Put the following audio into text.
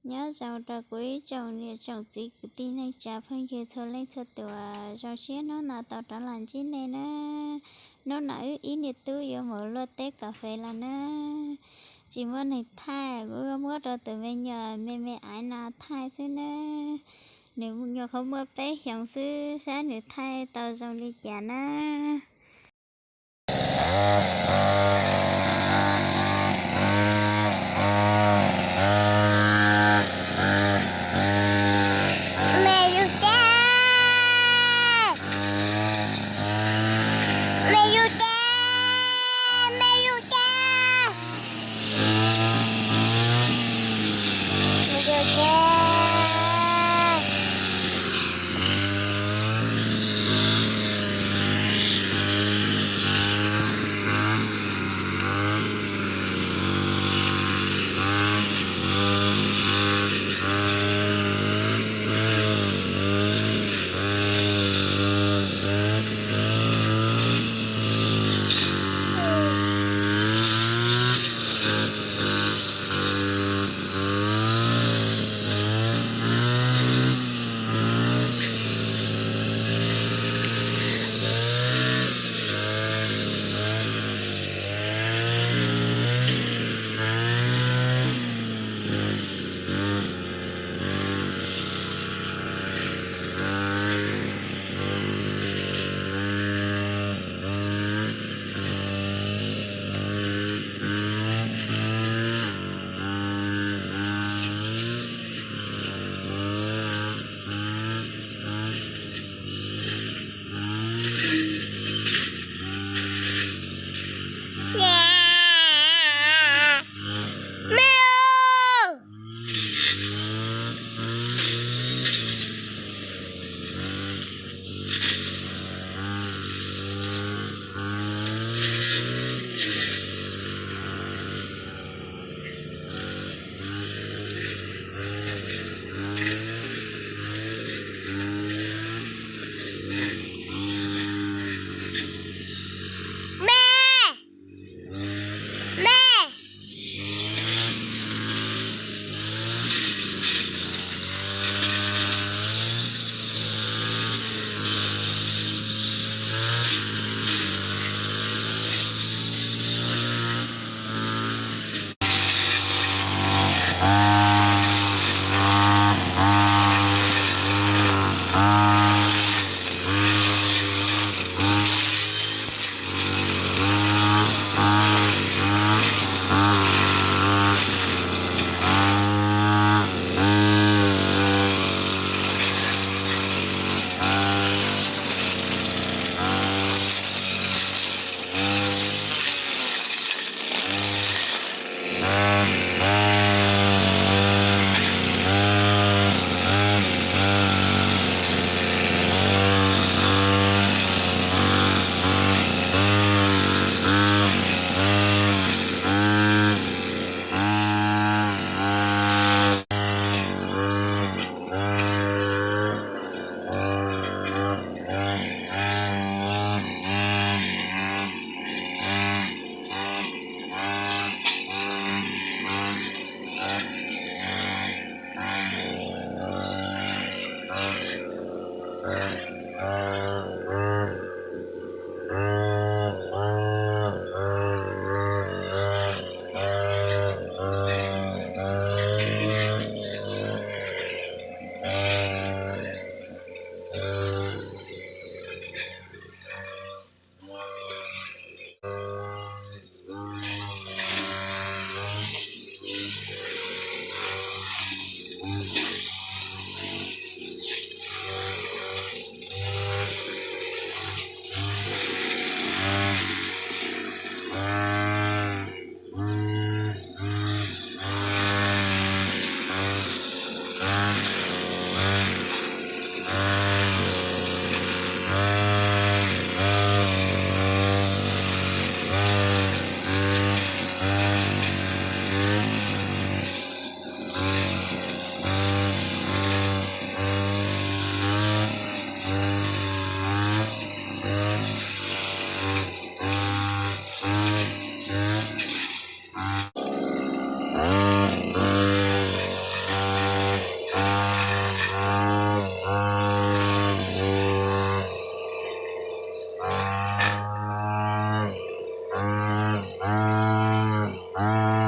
Nyob zoo rau kuv ib tsoom niam tsoom txiv kwv tij neej tsa phooj ywg txhua leej txhua tus, zoo siab hnub no tau rov los ntsib nej na. Hnub no wb ib niam tub yuav mus luaj teb kas fes los na, tsis muaj neeg thaij, kuv yuav muab rau tus me nyuam me me aiv no thaij xwb na. Nws nyuam qhuav muaj peb xyoos xwb, saib nws thaij tau zoo li cas na. Me yus teb, me yus teb, me yus teb, me yus teb. na.